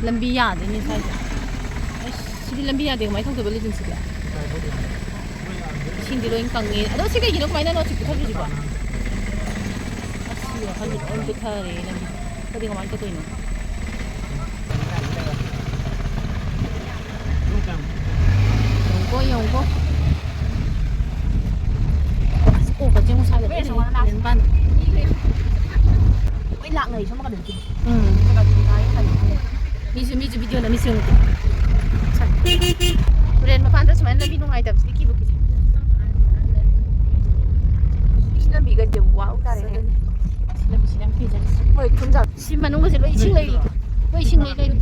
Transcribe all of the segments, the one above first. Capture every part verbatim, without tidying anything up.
ꯂꯝꯕꯤ ꯌꯥꯗꯦꯅꯦ ꯁ꯭ꯋꯥꯏꯁꯦ꯫ ꯑꯁ, ꯁꯤꯗꯤ ꯂꯝꯕꯤ ꯌꯥꯗꯦ꯫ ꯀꯃꯥꯏꯅ ꯇꯧꯗꯣꯏꯕ ꯂꯤꯖꯟꯁꯤꯗꯤ? ꯏꯁꯤꯡꯗꯤ ꯂꯣꯏ ꯀꯪꯉꯦ꯫ ꯑꯗꯣ ꯁꯤ ꯀꯩꯒꯤꯅꯣ ꯀꯃꯥꯏꯅ ꯅꯣꯠꯁꯤ ꯄꯤꯊꯛꯈ꯭ꯔꯤꯁꯤꯕꯣ? ꯑꯁ, ꯁꯤ ꯋꯥꯈꯜꯁꯦ ꯂꯣꯏ ꯄꯤꯊꯔꯦ ꯂꯝꯕꯤ꯫ ꯑꯩꯈꯣꯏꯗꯤ ꯀꯃꯥꯏꯅ ꯆꯠꯇꯣꯏꯅꯣ? ꯌꯦꯡꯉꯨꯀꯣ, ꯌꯦꯡꯉꯨꯀꯣ꯫ ꯑꯁ, ꯀꯣꯛꯀꯁꯦ ꯑꯃꯨꯛ ꯁꯥꯒꯠꯂꯦ꯫ ꯂꯣꯏ ꯂꯥꯛꯅꯩ ꯁꯣꯝ ꯅꯥꯀꯟꯗꯗꯤ꯫ ꯎꯝ꯫ ꯃꯤꯁꯨ, ꯃꯤꯁꯨ ꯚꯤꯗꯤꯑꯣ ꯅꯝꯃꯤꯁꯦ ꯌꯦꯡꯉꯨ꯫ ꯇꯨꯔꯦꯟ ꯃꯄꯥꯟꯗ ꯁꯨꯃꯥꯏꯅ ꯂꯝꯕꯤ ꯅꯨꯡꯉꯥꯏꯇꯕꯁꯤꯗꯤ ꯀꯤꯕꯨ ꯀꯤꯖꯩ꯫ ꯁꯤ ꯂꯝꯕꯤꯒꯁꯦ ꯋꯥꯎ ꯇꯥꯔꯦꯅꯦ꯫ ꯁꯤ ꯂꯝꯕꯤꯁꯤꯅ ꯌꯥꯝ ꯀꯤꯖꯔꯤꯁꯦ꯫ ꯍꯣꯏ, ꯊꯨꯝꯖꯥ-, ꯁꯤ ꯃꯅꯨꯡꯗꯁꯦ ꯂꯣꯏ ꯏꯁꯤꯡ ꯂꯩꯔꯤ꯫ ꯂꯣꯏ ꯏꯁꯤꯡ ꯂꯣꯏ ꯂꯩꯔꯤ꯫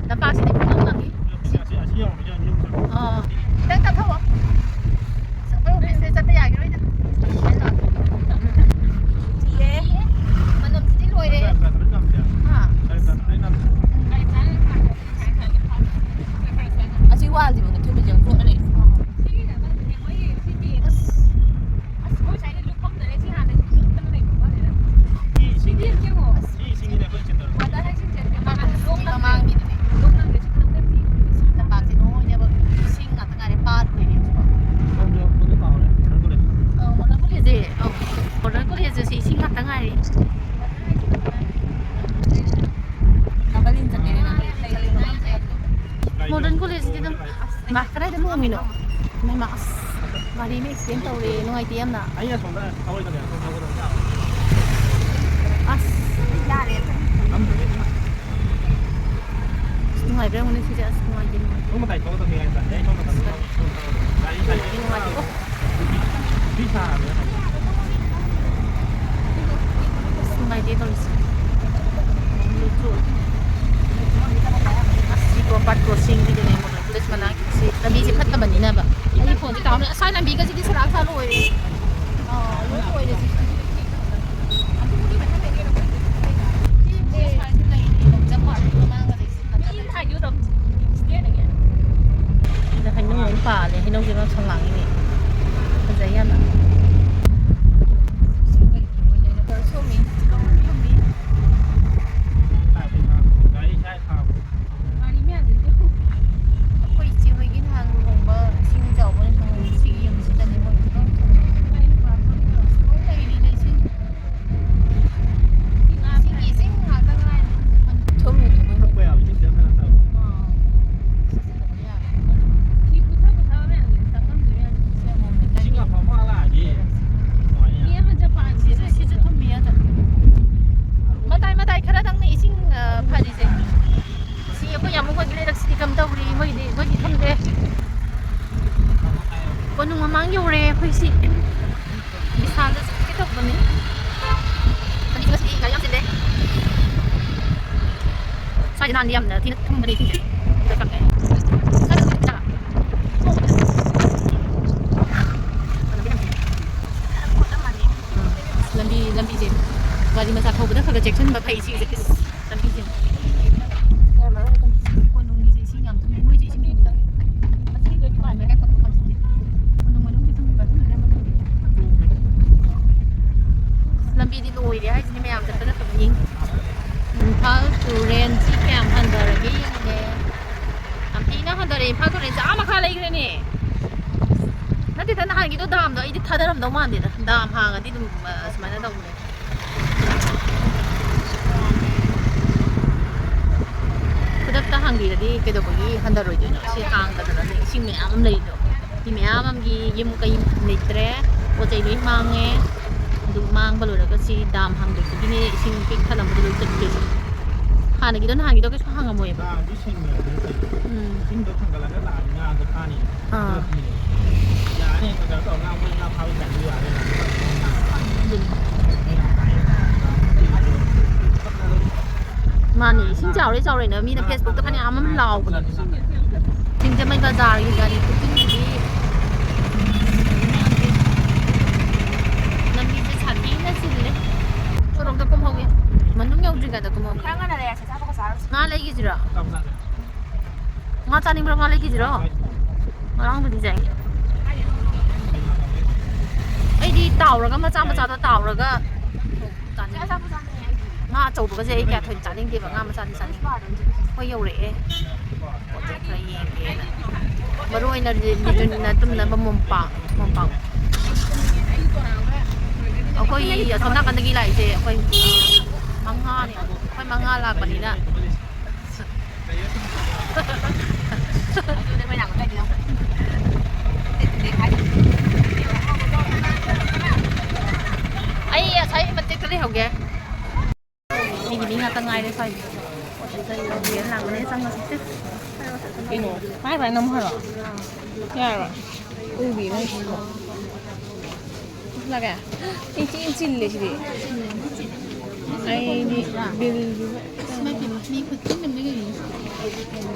ꯂꯝꯄꯥꯛꯁꯤꯗꯤ ꯄꯨꯡꯀꯪ ꯀꯪꯉꯤ꯫ ꯑꯥ, ꯈꯤꯇꯪ ꯇꯞꯊꯧꯑꯣ꯫ ꯑꯁ, ꯑꯩꯈꯣꯏ ꯑꯣꯐꯤꯁꯁꯦ ꯆꯠꯄ ꯌꯥꯈꯤꯔꯣꯏꯗ꯫ ꯏꯍꯦ, ꯃꯅꯝꯁꯤꯗꯤ ꯂꯣꯏꯔꯦ꯫ ꯍꯥ? ꯑꯁꯤ ꯋꯥꯜꯁꯤꯕꯨ ꯅꯨꯡꯊꯤꯜ ꯃꯩꯁꯦ ꯌꯥꯝ ꯊꯣꯛꯑꯅꯤ꯫ ꯑꯁ꯫ ꯑꯁ, ꯃꯣꯏ ꯁ꯭ꯋꯥꯏꯗ ꯂꯨꯞꯐꯝꯗꯔꯦ, ꯁꯤ ꯍꯥꯟꯅ ꯂꯨꯞꯇꯅ ꯂꯩꯕ ꯃꯥꯜꯂꯦꯗ꯫ ꯁꯤꯗꯤ ꯌꯦꯡꯉꯣ꯫ ꯁꯤ ꯏꯁꯤꯡꯁꯤꯅ ꯑꯩꯈꯣꯏ ꯆꯦꯟꯗꯔꯣ꯫ ꯋꯥꯇꯔ ꯍꯥꯏꯁꯤꯡꯁꯦ ꯃꯃꯥꯡꯒꯤꯗꯨꯅꯦ꯫ ꯂꯣꯛ ꯂꯪꯒꯦ ꯁꯤ ꯈꯤꯇꯪ ꯅꯦꯝꯊꯤ꯫ ꯂꯝꯄꯥꯛꯁꯦ ꯅꯣꯏꯅꯦꯕ ꯏꯁꯤꯡ ꯉꯥꯛꯇ ꯉꯥꯏꯔꯦ, ꯄꯥꯠ ꯑꯣꯏꯔꯦ ꯍꯧꯖꯤꯛꯐꯥꯎ꯫ ꯁꯣꯝꯗ ꯑꯩꯈꯣꯏꯅ ꯇꯥꯍꯧꯔꯦ, ꯃꯣꯗꯔꯟ ꯀꯣꯂꯦꯖ꯫ ꯑꯧ, ꯃꯣꯗꯔꯟ ꯀꯣꯂꯦꯖꯁꯦ꯫ ꯑꯧ, ꯃꯣꯗꯔꯟ ꯀꯣꯂꯦꯖꯁꯦ ꯁꯤ ꯏꯁꯤꯡ ꯉꯥꯛꯇ ꯉꯥꯏꯔꯦ꯫ ꯅꯥꯒꯥꯂꯦꯟ ꯆꯠꯀꯦ ꯍꯥꯏꯅ ꯂꯩꯔꯦ꯫ ꯃꯣꯗꯔꯟ ꯀꯣꯂꯦꯖꯁꯤꯗꯤ ꯑꯗꯨꯝ, ꯃꯥ, ꯀꯗꯥꯏꯗ ꯂꯣꯡꯉꯤꯅꯣ? ꯃꯩꯃꯥ, ꯑꯁ, ꯒꯥꯔꯤ ꯑꯃ ꯑꯦꯛꯁꯤꯗꯦꯟ ꯇꯧꯔꯦ, ꯅꯨꯡꯉꯥꯏꯇꯦ ꯌꯥꯝꯅ꯫ ꯑꯩꯅ ꯁꯣꯝꯗ ꯊꯧꯔꯤꯗꯅꯦ, ꯁꯣꯝ ꯊꯧꯒꯗꯕ ꯌꯥꯔꯣꯏ꯫ ꯑꯁ꯫ ꯌꯥꯔꯦ꯫ ꯅꯝꯗ꯭ꯔꯗꯤ ꯑꯗꯨꯝ ꯑꯁ, ꯅꯨꯡꯉꯥꯏꯕ꯭ꯔꯥ ꯌꯦꯡꯉꯨꯅꯦ ꯁꯤꯁꯦ, ꯑꯁ, ꯅꯨꯡꯉꯥꯏꯇꯦ, ꯅꯨꯡꯉꯥꯏꯇꯦ꯫ ꯁꯣꯝ ꯃꯇꯥꯏ ꯊꯧꯒꯗꯕꯅꯤ ꯍꯥꯏꯕ, ꯑꯩ ꯁꯣꯝ ꯅꯥꯀꯟꯗ ꯊꯧꯔꯒ ꯒꯥꯔꯤ ꯁꯥꯏꯀꯜ ꯅꯨꯡꯉꯥꯏꯇꯦꯀꯣ꯫ ꯅꯨꯄꯤ ꯁꯥꯔꯕꯅꯤꯅ꯫ ꯑꯁ, ꯅꯨꯡꯉꯥꯏꯇꯦ ꯇꯧꯔꯤꯁꯦ꯫ ꯑꯁ, ꯁꯤ ꯒꯣꯝꯄꯥꯠ ꯀ꯭ꯔꯣꯁꯤꯡꯒꯤꯗꯨꯅꯦ ꯃꯣꯇꯣꯔ ꯄꯨꯂꯤꯁ ꯃꯅꯥꯛꯀꯤꯁꯤ꯫ ꯂꯝꯕꯤꯁꯦ ꯐꯠꯇꯕꯅꯤꯅꯕ꯫ ꯑꯩꯒꯤ ꯐꯣꯟꯁꯦ ꯇꯥꯍꯧꯔꯦ꯫ ꯑꯁ꯭ꯋꯥꯏ ꯂꯝꯕꯤꯒꯁꯤꯗꯤ ꯁꯂꯥꯛ ꯁꯥ ꯂꯣꯏꯔꯦ꯫ ꯑꯥ, ꯂꯣꯏ ꯂꯣꯏꯔꯦ ꯁꯤ꯫ ꯁꯤ ꯁ꯭ꯋꯥꯏꯁꯤ ꯂꯩꯔꯤꯅꯦ, ꯖꯝ ꯄꯥꯔꯛꯀꯤ ꯃꯃꯥꯡꯗ ꯂꯩꯁꯦ꯫ ꯁꯤꯗ ꯍꯩꯅꯧ ꯑꯃ ꯄꯥꯜꯂꯦ, ꯍꯩꯅꯧꯁꯦ ꯉꯥꯡꯁꯪ ꯉꯥꯡꯉꯤꯅꯦ, ꯐꯖꯩ ꯌꯥꯝꯅ꯫ ꯌꯥꯝꯅ ꯊꯤꯅ ꯊꯨꯝꯕꯅꯦ ꯏꯁꯤꯡꯁꯦ꯫ ꯂꯝꯕꯤ, ꯂꯝꯕꯤꯁꯦ ꯒꯥꯔꯤ ꯃꯆꯥ ꯊꯧꯕꯗ ꯈꯔ ꯈꯔ ꯆꯦꯛꯁꯤꯟꯕ ꯐꯩ ꯁꯤꯁꯦ꯫ ꯂꯝꯕꯤꯁꯦ꯫ ꯀꯣꯅꯨꯡꯒꯤꯁꯦ ꯏꯁꯤꯡ ꯌꯥꯝ ꯊꯨꯝꯃꯤ꯫ ꯃꯣꯏꯁꯦ ꯏꯁꯤꯡ ꯈꯤꯇꯪ ꯃꯆꯤꯟꯗ ꯑꯗꯨꯃꯥꯏꯅ ꯀꯛꯄ ꯈꯪꯗꯦ꯫ ꯀꯣꯅꯨꯡ ꯃꯅꯨꯡꯒꯤ ꯊꯨꯝꯃꯤꯕ ꯑꯗꯨꯝ ꯂꯝꯕꯤꯗꯤ ꯂꯣꯏꯔꯦ ꯍꯥꯏꯁꯤꯅꯤ ꯃꯌꯥꯝ ꯆꯠꯄꯗ ꯈꯛ ꯌꯦꯡ꯫ ꯏꯝꯐꯥꯜ to ꯔꯦꯟꯠꯁꯤ ꯀꯌꯥꯝ ꯍꯟꯊꯔꯒꯦ ꯌꯦꯡꯉꯤꯅꯦ꯫ ꯌꯥꯝ ꯊꯤꯅ ꯍꯟꯊꯔꯦ꯫ ꯏꯝꯐꯥꯜ to ꯔꯦꯟꯠꯁꯦ ꯑꯥ ꯃꯈꯥ ꯂꯩꯈ꯭ꯔꯦꯅꯦ꯫ ꯅꯠꯇꯦꯗ, ꯅꯍꯥꯟꯒꯤꯗꯣ ꯗꯥꯝꯗꯣ ꯑꯩꯗꯤ ꯊꯥꯗꯔꯝꯗꯧ ꯃꯥꯟꯗꯦꯗ꯫ ꯗꯥꯝ ꯍꯥꯡꯉꯗꯤ ꯑꯗꯨꯝ, ꯑ, ꯁꯨꯃꯥꯏꯅ ꯇꯧꯕꯅꯦ꯫ ꯈꯨꯗꯛꯇ ꯍꯥꯡꯕꯤꯔꯗꯤ ꯀꯩꯗꯧꯕꯒꯤ ꯍꯟꯊꯔꯣꯏꯗꯣꯏꯅꯣ? ꯁꯤ ꯍꯥꯡꯗꯗꯅꯅꯦ ꯏꯁꯤꯡ ꯃꯌꯥꯝ ꯑꯃ ꯂꯩꯔꯤꯗꯣ꯫ ꯃꯤ ꯃꯌꯥꯝ ꯑꯃꯒꯤ ꯌꯨꯝ ꯀꯩ ꯂꯩꯇ꯭ꯔꯦ, ꯄꯣꯠ ꯆꯩ ꯂꯣꯏ ꯃꯥꯡꯉꯦ꯫ ꯑꯗꯨ ꯃꯥꯡꯕ ꯂꯣꯏꯔꯒ ꯁꯤ ꯗꯥꯝ ꯍꯥꯡꯗꯣꯛꯄꯒꯤꯅꯦ ꯏꯁꯤꯡ ꯄꯤꯛ ꯊꯜꯂꯝꯕꯗꯣ ꯂꯣꯏ ꯆꯠꯈ꯭ꯔꯤꯁꯦ꯫ ꯍꯥꯟꯅꯒꯤꯗꯣ, ꯅꯍꯥꯟꯒꯤꯗꯣ ꯀꯩꯁꯨ ꯍꯥꯡꯉꯝꯃꯣꯏꯕ꯫ ꯗꯥꯝꯗꯤ ꯁꯤꯡꯉꯦ ꯑꯗꯨꯗꯤ꯫ ꯎꯝ꯫ ꯏꯁꯤꯡꯗꯣ ꯊꯥꯡꯒꯠꯂꯒ ꯂꯥꯛꯑꯗꯤ ꯉꯥꯗꯣ ꯐꯥꯅꯤ꯫ ꯑꯥ꯫ ꯌꯥꯔꯅꯤ, ꯀꯩꯅꯣ ꯇꯧꯔꯒ ꯉꯥ, ꯃꯣꯏ ꯉꯥ ꯐꯥꯕ ꯆꯠꯂꯤ ꯌꯥꯔꯦ꯫ ꯑꯗꯨꯅꯤ꯫ ꯃꯥꯅꯦ, ꯏꯁꯤꯡ ꯆꯥꯎꯔꯦ ꯆꯥꯎꯔꯦꯅ ꯃꯤꯅ Facebookꯇ ꯐꯅꯌꯥꯝ ꯑꯃ ꯂꯥꯎꯕꯅꯦ꯫ ꯁꯤꯡꯖꯃꯩ ꯕꯖꯥꯔꯒꯤ ꯒꯥꯔꯤ ꯈꯨꯆꯤꯟꯁꯤꯗꯤ꯫ ꯂꯝꯕꯤꯁꯦ ꯁꯥꯊꯤꯅ ꯆꯤꯜꯂꯦ꯫ ꯁꯣꯔꯣꯛꯇ ꯀꯨꯝꯍꯧꯒꯦ꯫ ꯃꯅꯨꯡ ꯌꯧꯗ꯭ꯔꯤꯉꯩꯗ ꯀꯨꯝꯍꯧꯒꯦ꯫ ꯈꯔ ꯉꯟꯅ ꯂꯩꯔꯁꯦ, ꯑꯆꯥꯄꯣꯠꯀ ꯆꯥꯔꯨꯁꯦ꯫ ꯉꯥ ꯂꯩꯈꯤꯁꯤꯔꯣ? ꯉꯥ ꯆꯥꯅꯤꯡꯕ꯭ꯔꯣ? ꯉꯥ ꯂꯩꯈꯤꯁꯤꯔꯣ? ꯉꯔꯥꯡꯕꯨꯗꯤ ꯆꯥꯏ꯫ ꯑꯩꯗꯤ ꯇꯥꯎꯔꯒ, ꯃꯆꯥ ꯃꯆꯥꯗꯣ ꯇꯥꯎꯔꯒ ꯆꯥꯅꯤꯡꯉꯦ꯫ ꯉꯥ ꯑꯆꯧꯕꯒꯁꯦ ꯑꯩ ꯀꯌꯥ ꯊꯣꯏꯅ ꯆꯥꯅꯤꯡꯗꯦꯕ꯫ ꯉꯥ ꯃꯆꯥꯗꯤ ꯆꯥꯅꯤꯡꯉꯦ꯫ ꯍꯣꯏ, ꯌꯧꯔꯛꯑꯦ꯫ ꯄꯣꯠꯇꯣ ꯈꯔ ꯌꯦꯡꯒꯦꯅ꯫ ꯃꯔꯨ ꯑꯣꯏꯅ ꯂꯤ-, ꯂꯤꯖꯨꯅ ꯇꯨꯝꯅꯕ ꯃꯣꯝꯄꯥꯛ, ꯃꯣꯝꯄꯥꯛ꯫ ꯑꯩꯈꯣꯏ ꯑꯁꯣꯝ ꯅꯥꯀꯟꯗꯒꯤ ꯂꯥꯛꯏꯁꯦ ꯑꯩꯈꯣꯏ ꯃꯉꯥꯅꯦ꯫ ꯑꯩꯈꯣꯏ ꯃꯉꯥ ꯂꯥꯛꯄꯅꯤꯅ꯫ ꯑꯩ ꯉꯁꯥꯏ ꯃꯇꯦꯛꯇ ꯂꯩꯍꯧꯒꯦ꯫ ꯑꯩꯒꯤ ꯃꯤ ꯉꯥꯛꯇ ꯉꯥꯏꯔꯦ ꯁ꯭ꯋꯥꯏꯗ꯫ ꯌꯦꯟ ꯂꯥꯛꯄꯅꯦ, ꯆꯪꯉꯁꯤ꯫ ꯀꯩꯅꯣ? ꯄꯥꯏ ꯄꯥꯏ ꯅꯝꯃꯣ ꯍꯥꯏꯔꯣ? ꯌꯥꯔꯣꯏ꯫ ꯎꯕꯤ ꯅꯪ ꯁꯤꯕꯣ꯫ ꯂꯥꯛꯑꯦ? ꯏꯆꯤꯟ ꯆꯤꯜꯂꯦ ꯁꯤꯗꯤ꯫ ꯑꯩꯗꯤ ꯕꯤꯜꯁꯤꯒ ꯃꯤ ꯈꯨꯆꯤꯟ ꯑꯃꯅꯤ ꯀꯩꯅꯣ꯫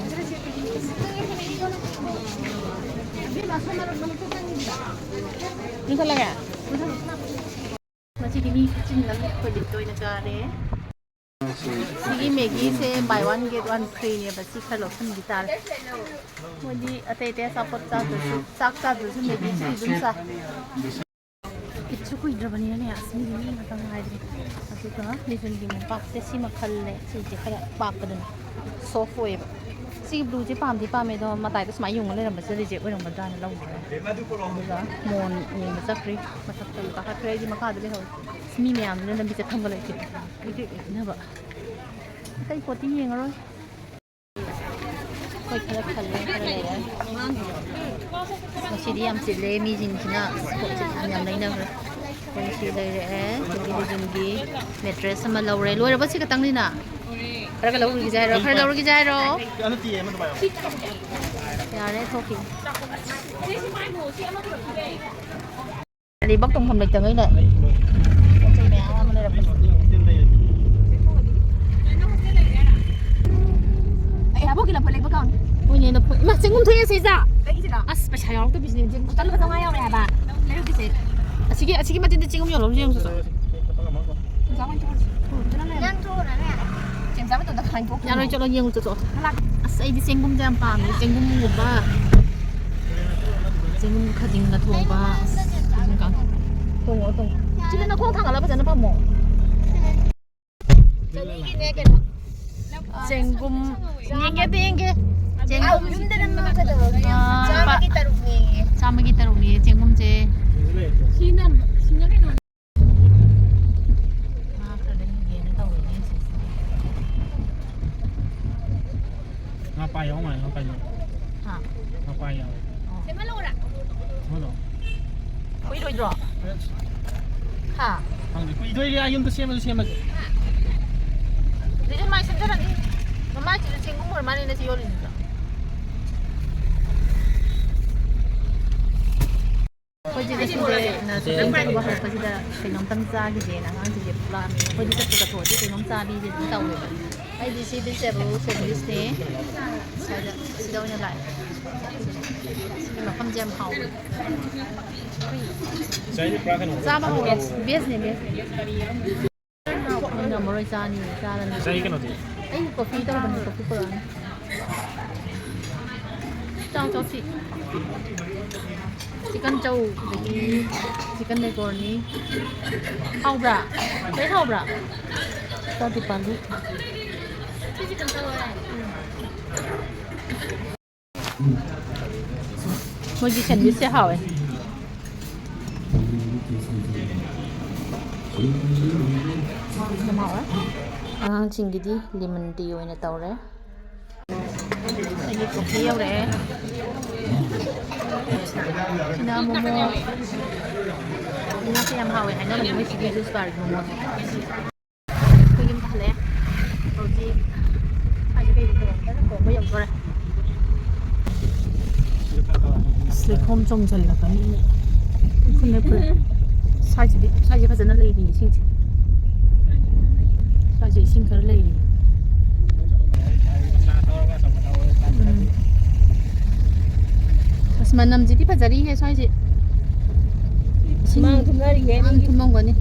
ꯃꯨꯊꯠꯂꯒꯦ? ꯉꯁꯤꯗꯤ ꯃꯤ ꯈꯨꯆꯤꯟ ꯑꯃꯅꯤ, ꯑꯩꯈꯣꯏ ꯂꯤꯠꯇ ꯑꯣꯏꯅ ꯆꯥꯔꯦ꯫ ꯁꯤꯒꯤ ꯃꯦꯒꯤꯁꯦ buy one get one free ꯅꯦꯕ, ꯁꯤ ꯈꯔ ꯂꯧꯁꯤꯟꯈꯤ ꯇꯥꯔꯦ꯫ ꯃꯣꯏꯗꯤ ꯑꯇꯩ ꯑꯇꯩ ꯑꯆꯥꯄꯣꯠ ꯆꯥꯗ꯭ꯔꯁꯨ, ꯆꯥꯛ ꯆꯥꯗ꯭ꯔꯁꯨ ꯃꯦꯒꯤꯁꯤꯗꯤ ꯑꯗꯨꯝ ꯆꯥꯏ꯫ ꯏꯠꯁꯨ ꯀꯨꯏꯗ꯭ꯔꯕꯅꯤꯅꯅꯦ, ꯑꯁ ꯃꯤꯗꯤ ꯃꯤ ꯉꯥꯛꯇ ꯉꯥꯏꯔꯦ꯫ ꯑꯗꯨꯒ ꯂꯤꯖꯟꯒꯤ ꯃꯣꯝꯄꯥꯛꯁꯦ ꯁꯤꯃ ꯈꯜꯂꯦ, ꯁꯤꯁꯦ ꯈꯔ ꯄꯥꯛꯄꯗꯅ soft ꯑꯣꯏꯌꯦꯕ꯫ ꯁꯤꯒꯤ blue ꯁꯦ ꯄꯥꯝꯗꯤ ꯄꯥꯝꯃꯦ, ꯑꯗꯣ ꯃꯇꯥꯏꯗ ꯁꯨꯃꯥꯏꯅ ꯌꯨꯡꯉ ꯂꯩꯔꯝꯕꯁꯦ reject ꯑꯣꯏꯔꯝꯒꯗ꯭ꯔꯥꯅ ꯂꯧꯗ꯭ꯔꯦ꯫ ꯑꯗꯨꯒ ꯃꯣꯟ ꯌꯦꯡꯕ ꯆꯠꯈ꯭ꯔꯤ, ꯃꯊꯛꯇ ꯑꯃꯨꯛ ꯀꯥꯈꯠꯈ꯭ꯔꯦ, ꯑꯩꯗꯤ ꯃꯈꯥꯗ ꯂꯩꯍꯧꯔꯦ꯫ ꯑꯁ ꯃꯤ ꯃꯌꯥꯝꯁꯤꯅ ꯂꯝꯕꯤ ꯆꯠꯐꯝꯒ ꯂꯩꯇꯦ, ꯏꯀꯦꯛ ꯏꯀꯦꯛꯅꯕ꯫ ꯑꯇꯩ ꯄꯣꯠꯇꯤ ꯌꯦꯡꯉꯔꯣꯏ꯫ ꯍꯣꯏ, ꯈꯔ ꯈꯜꯂꯦ, ꯈꯔ ꯂꯩꯔꯦ꯫ ꯉꯁꯤꯗꯤ ꯌꯥꯝ ꯆꯤꯜꯂꯦ, ꯃꯤꯁꯤꯡꯁꯤꯅ ꯄꯣꯠ ꯆꯩ ꯌꯥꯝ ꯌꯥꯝ ꯂꯩꯅꯈ꯭ꯔꯦ꯫ ꯑꯩꯈꯣꯏ ꯁꯤ ꯂꯩꯔꯛꯑꯦ, ꯑꯗꯒꯤ ꯂꯤꯖꯟꯒꯤ mattress ꯑꯃ ꯂꯧꯔꯦ꯫ ꯂꯣꯏꯔꯕ ꯁꯤ ꯈꯛꯇꯪꯅꯤꯅ? ꯈꯔꯒ ꯂꯧꯔꯨꯈꯤꯁꯦ ꯍꯥꯏꯔꯣ? ꯈꯔ ꯂꯧꯔꯨꯈꯤꯁꯦ ꯍꯥꯏꯔꯣ? ꯌꯥꯔꯦ, ꯊꯣꯛꯈꯤ꯫ ꯂꯩꯕꯥꯛ ꯇꯣꯡꯐꯝ ꯂꯩꯇꯉꯩꯅꯦ꯫ ꯄꯣꯠ ꯆꯩ ꯃꯌꯥꯝ ꯑꯃ ꯂꯩꯔꯛꯄꯁꯦ꯫ ꯑꯩ ꯍꯥꯕꯣꯛꯀꯤ ꯂꯐꯣꯏ ꯂꯩꯕ ꯀꯥꯎꯅꯤ꯫ ꯍꯣꯏꯅꯦ, ꯂꯐꯣꯏ꯫ ꯏꯃꯥ, ꯆꯦꯡꯒꯨꯝ ꯊꯣꯛꯑꯦ ꯁꯤꯗ꯫ ꯀꯩꯒꯤꯅꯣ? ꯑꯁ, ꯄꯩꯁꯥ ꯌꯥꯎꯔꯛꯇꯕꯤꯁꯤꯅꯦ, ꯆꯦꯡꯒꯨꯝ꯫ ꯂꯨꯄꯥ ꯆꯥꯝꯃꯉꯥ ꯌꯥꯎꯔꯦ ꯍꯥꯏꯕ꯫ ꯂꯩꯔꯨꯒꯤꯁꯦ꯫ ꯑꯁꯤꯒꯤ, ꯑꯁꯤꯒꯤ ꯃꯆꯤꯟꯗ ꯆꯦꯡꯒꯨꯝ ꯌꯣꯜꯂꯝꯅꯤ, ꯌꯦꯡꯉꯨ ꯆꯣ꯫ ꯆꯦꯡꯒꯨꯝ ꯆꯥꯕ ꯇꯣꯛꯑꯣ꯫ ꯆꯦꯡꯒꯨꯝ ꯆꯥꯕ ꯃꯇꯝꯗ ꯀꯃꯥꯏꯅ ꯊꯣꯛꯇꯣꯏꯅꯣ? ꯌꯥꯔꯣꯏ, ꯆꯠꯂꯣ, ꯌꯦꯡꯉꯨ ꯆꯠꯂꯣ꯫ ꯍꯂꯥꯛ꯫ ꯑꯁ, ꯑꯩꯗꯤ ꯆꯦꯡꯒꯨꯝꯁꯦ ꯌꯥꯝ ꯄꯥꯝꯃꯦ, ꯆꯦꯡꯒꯨꯝꯒꯨꯝꯕ꯫ ꯆꯦꯡꯒꯨꯝ ꯈꯖꯤꯡꯒ ꯊꯣꯡꯕ꯫ ꯑꯁ, ꯆꯦꯡꯒꯨꯝ ꯀꯥꯡ-, ꯊꯣꯡꯉꯣ, ꯊꯣꯡꯉꯣ꯫ ꯁꯤꯗ ꯅꯈꯣꯡ ꯊꯥꯡꯒꯠꯂ ꯐꯖꯅ ꯐꯝꯃꯣ꯫ ꯆꯅꯤꯒꯤꯅꯦ ꯀꯩꯅꯣ꯫ ꯆꯦꯡꯒꯨꯝ ꯌꯦꯡꯒꯦ, ꯑꯝꯇ ꯌꯦꯡꯒꯦ꯫ ꯑꯥꯎ, ꯆꯦꯡꯒꯨꯝ꯫ ꯌꯨꯝꯗ ꯅꯝꯃ ꯀꯩꯗꯧꯔꯒꯦ? ꯑꯥ, ꯆꯥꯝꯃꯒꯤ ꯇꯔꯨꯛꯅꯦꯌꯦ꯫ ꯆꯥꯝꯃꯒꯤ ꯇꯔꯨꯛꯅꯦꯌꯦ ꯆꯦꯡꯒꯨꯝꯁꯦ꯫ ꯁꯤꯅ, ꯁꯤꯅ ꯀꯩꯅꯣ? ꯉꯥ ꯈꯔ ꯂꯩꯒꯦꯅ ꯇꯧꯔꯤꯅꯦ ꯁꯤꯁꯦ꯫ ꯉꯥ ꯄꯥꯏ ꯌꯥꯎ ꯃꯥꯜꯂꯦ, ꯉꯥ ꯄꯥꯏ ꯌꯥꯎ꯫ ꯍꯥ? ꯉꯥ ꯄꯥꯏ ꯌꯥꯎ꯫ ꯑꯣ꯫ ꯁꯦꯝꯍꯜꯂꯛꯑꯣꯔꯥ? ꯁꯦꯝꯍꯜꯂꯣ꯫ ꯀꯨꯏꯔꯣꯏꯗ꯭ꯔꯣ? ꯑꯦꯁ꯫ ꯍꯥ? ꯈꯪꯗꯦ, ꯀꯨꯏꯗꯣꯏꯔꯦ, ꯑꯥ ꯌꯨꯝꯗ ꯁꯦꯝꯃꯁꯨ ꯁꯦꯝꯃꯁꯦ꯫ ꯑꯗꯨꯗꯤ ꯃꯥꯏ ꯁꯦꯝꯖꯔꯅꯤ꯫ ꯃꯃꯥꯏꯁꯤꯁꯨ ꯆꯦꯡꯒꯨꯝ ꯑꯣꯏꯔ ꯃꯥꯜꯂꯦ ꯅꯁꯤ ꯌꯣꯜꯂꯤꯁꯤꯁꯨ꯫ ꯑꯩꯈꯣꯏꯁꯦ ꯉꯁꯤꯁꯦ ꯅ ꯁꯣꯄꯤꯡ ꯆꯠꯂꯨꯕ ꯍꯜꯂꯛꯄꯁꯤꯗ ꯀꯩꯅꯣꯝꯇꯪ ꯆꯥꯈꯤꯁꯦꯅ ꯑꯉꯥꯡꯁꯤꯡꯁꯦ ꯄꯨꯂꯥꯛꯑꯝꯃꯤ꯫ ꯑꯩꯈꯣꯏꯗꯤ ꯆꯠꯄꯨ ꯆꯠꯊꯣꯛꯑꯗꯤ ꯀꯩꯅꯣꯝ ꯆꯥꯕꯤꯁꯦ ꯑꯗꯨꯝ ꯇꯧꯋꯦꯕ꯫ ꯑꯩꯗꯤ ꯁꯤ ꯚꯤꯖꯤꯇꯦꯕꯜ ꯁꯦꯟꯋꯤꯁꯅꯦ꯫ ꯁ꯭ꯋꯥꯏꯗ ꯁꯤꯗ ꯑꯣꯏꯅ ꯂꯥꯛꯑꯦ꯫ ꯁꯤꯒꯤ ꯃꯐꯝꯁꯦ ꯌꯥꯝ ꯍꯥꯎꯋꯦ꯫ ꯆꯥꯕ ꯍꯧꯔꯦ꯫ ꯚꯦꯖꯅꯦ, ꯚꯦꯖ꯫ ꯃꯣꯏꯅ ꯃꯔꯣꯏ ꯆꯥꯅꯤ, ꯆꯥꯔꯅꯤ꯫ ꯉꯁꯥꯏ ꯀꯩꯅꯣꯗꯤ? ꯑꯩ ꯀꯣꯐꯤ ꯇꯧꯕꯅꯦ, ꯀꯣꯐꯤ ꯄꯨꯔꯛꯑꯅꯤ꯫ ꯆꯥꯎ, ꯆꯥꯎ, ꯁꯤ꯫ ꯆꯤꯛꯀꯟ ꯆꯧ, ꯑꯗꯒꯤ ꯆꯤꯛꯀꯟ ꯃꯦꯀꯣꯔꯅꯤ꯫ ꯍꯥꯎꯕ꯭ꯔꯥ? ꯂꯣꯏ ꯍꯥꯎꯕ꯭ꯔꯥ? ꯆꯥꯗ꯭ꯔꯤ ꯄꯥꯝꯕꯤ꯫ ꯁꯤ ꯆꯤꯛꯀꯟ ꯆꯧ ꯍꯥꯏ꯫ ꯃꯣꯏꯒꯤ ꯁꯦꯟꯋꯤꯁꯁꯦ ꯍꯥꯎꯋꯦ꯫ ꯌꯥꯝ ꯍꯥꯎꯋꯦ꯫ ꯑꯉꯥꯡꯁꯤꯡꯒꯤꯗꯤ ꯂꯦꯃꯟ ꯇꯤ ꯑꯣꯏꯅ ꯇꯧꯔꯦ꯫ ꯑꯩꯒꯤ ꯀꯣꯐꯤ ꯌꯧꯔꯛꯑꯦ꯫ ꯁꯤꯅ ꯃꯣꯃꯣ꯫ ꯃꯣꯃꯣꯁꯦ ꯌꯥꯝ ꯍꯥꯎꯋꯦ ꯍꯥꯏꯅꯕꯅꯦ ꯃꯣꯏ ꯁꯤꯒꯤ ꯖꯨꯁ ꯕꯥꯔꯒꯤ ꯃꯣꯃꯣꯁꯦ꯫ ꯑꯩꯈꯣꯏ ꯌꯨꯝꯗ ꯍꯜꯂꯛꯑꯦ꯫ ꯍꯧꯖꯤꯛ ꯁ꯭ꯋꯥꯏꯗ ꯀꯩ ꯀꯩꯅꯣ ꯈꯔ ꯊꯣꯡꯕ ꯌꯧꯗꯣꯔꯦ꯫ ꯑꯁ, ꯂꯩꯈꯣꯝ ꯆꯣꯡꯁꯤꯜꯂꯛꯀꯅꯤ꯫ ꯐꯨꯜꯂꯦ, ꯐꯨꯜꯂꯦ꯫ ꯁ꯭ꯋꯥꯏꯁꯤꯗꯤ, ꯁ꯭ꯋꯥꯏꯁꯦ ꯐꯖꯅ ꯂꯩꯔꯤ ꯏꯁꯤꯡꯁꯦ꯫ ꯁ꯭ꯋꯥꯏꯁꯦ ꯏꯁꯤꯡ ꯈꯔ ꯂꯩꯔꯤ꯫ ꯎꯝ꯫ ꯑꯁ, ꯃꯅꯝꯁꯤꯗꯤ ꯐꯖꯔꯤꯍꯦ ꯁ꯭ꯋꯥꯏꯁꯦ꯫ ꯏꯁꯤꯡ ꯃꯥꯡ ꯊꯨꯝꯅꯔꯤꯌꯦ ꯃꯥꯡ ꯃꯤꯒꯤ꯫ ꯊꯨꯝꯃꯝꯒꯅꯤ꯫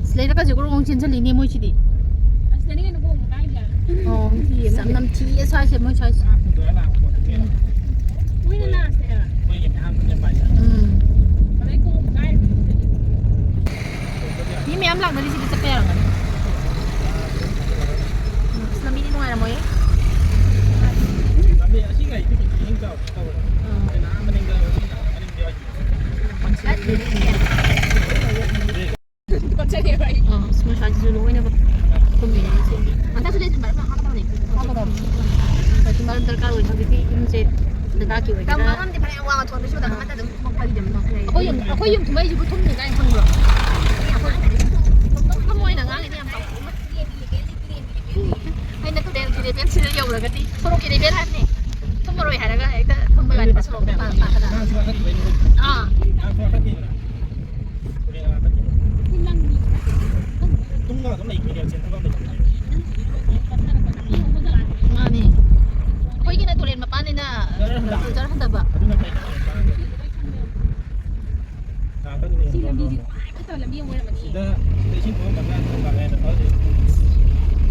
ꯑꯁ, ꯂꯩꯔꯛꯀꯁꯦ ꯒ꯭ꯔꯣꯡ ꯒ꯭ꯔꯣꯡ ꯆꯦꯟꯁꯤꯜꯂꯤꯅꯦ ꯃꯣꯏꯁꯤꯗꯤ꯫ ꯑꯁ, ꯅꯪꯒꯤ ꯀꯣꯡ ꯀꯥꯏꯗ? ꯑꯣ, ꯌꯥꯝ ꯅꯝꯊꯤꯌꯦ ꯁ꯭ꯋꯥꯏꯁꯦ, ꯃꯣꯏ ꯁ꯭ꯋꯥꯏꯁꯦ꯫ ꯎꯝ꯫ ꯃꯣꯏꯅ ꯂꯥꯁꯅꯦ ꯍꯥꯏꯕ꯫ ꯎꯝ꯫ ꯑꯗꯩ ꯀꯣꯡ ꯀꯥꯏꯗ? ꯃꯤ ꯃꯌꯥꯝ ꯂꯥꯛꯅꯔꯤꯁꯤꯗꯤ ꯆꯠꯄ ꯌꯥꯔꯝꯒꯅꯤ꯫ ꯎꯝ, ꯑꯁ, ꯂꯝꯕꯤꯗꯤ ꯅꯨꯡꯉꯥꯏꯔꯝꯃꯣꯏꯌꯦ꯫ ꯂꯝꯕꯤ ꯑꯁꯤꯒ ꯑꯩꯒꯤ ꯏꯍꯤꯡ ꯆꯥꯎꯕ ꯇꯧꯔꯦ꯫ ꯎꯝ꯫ ꯑꯗꯩ ꯅꯍꯥꯟ ꯃꯅꯤꯡꯗ ꯃꯅꯤꯡꯗ ꯑꯥ, ꯑꯁ, ꯃꯣꯏ ꯁ꯭ꯋꯥꯏꯁꯤꯁꯨ ꯂꯣꯏꯅꯃꯛ ꯊꯨꯝꯃꯤꯅꯦ ꯁꯤ꯫ ꯍꯟꯗꯛꯁꯨ ꯂꯩꯇ꯭ꯔꯤ, ꯃꯔꯛ ꯃꯔꯛ ꯍꯥꯞꯀꯗꯕꯅꯦ꯫ ꯍꯥꯞꯀꯗꯕꯅꯦ꯫ ꯃꯔꯛ ꯗꯔꯀꯥꯔ ꯑꯣꯏ꯫ ꯍꯧꯖꯤꯛꯇꯤ ꯌꯨꯝꯁꯦ ꯂꯩꯕꯥꯛꯀꯤ ꯑꯣꯏꯒꯦꯔꯥ꯫ ꯃꯐꯝꯗꯤ ꯐꯅꯌꯥꯝ ꯋꯥꯡꯅ ꯊꯣꯟꯕꯁꯨ ꯎꯗꯅ ꯑꯃꯠꯇ ꯑꯗꯨꯝ ꯃꯐꯝ ꯐꯔꯤꯗ ꯑꯗꯨꯝ ꯂꯩ꯫ ꯑꯩꯈꯣꯏ ꯌꯨꯝ, ꯑꯩꯈꯣꯏ ꯌꯨꯝ ꯊꯨꯝꯃꯩꯁꯤꯕꯨ ꯊꯨꯝꯅꯤ ꯀꯥꯏꯅ ꯈꯪꯕ꯭ꯔꯣ? ꯑꯩꯈꯣꯏ ꯊꯨꯝꯐꯝ ꯑꯣꯏꯅ ꯉꯥꯡꯉꯤꯅꯦ ꯌꯥꯝ ꯆꯥꯎꯅ꯫ ꯑꯩꯅ ꯇꯨꯔꯦꯜꯒꯤ ꯂꯦꯚꯦꯜꯁꯤꯗ ꯌꯧꯔꯒꯗꯤ, ꯁꯣꯔꯣꯛꯀꯤ ꯂꯦꯚꯦꯜ ꯍꯥꯏꯕꯅꯦ꯫ ꯊꯨꯝꯃꯔꯣꯏ ꯍꯥꯏꯔꯒ ꯍꯦꯛꯇ ꯊꯨꯝꯕ ꯋꯥꯅꯤꯗ ꯁꯣꯔꯣꯛꯇ ꯄꯥ-, ꯄꯥꯈꯠꯂꯒ꯫ ꯑꯥ꯫ ꯃꯥꯅꯦ꯫ ꯑꯩꯈꯣꯏꯒꯤꯅ ꯇꯨꯔꯦꯟ ꯃꯄꯥꯟꯅꯤꯅ ꯖꯔ ꯍꯟꯊꯕ꯫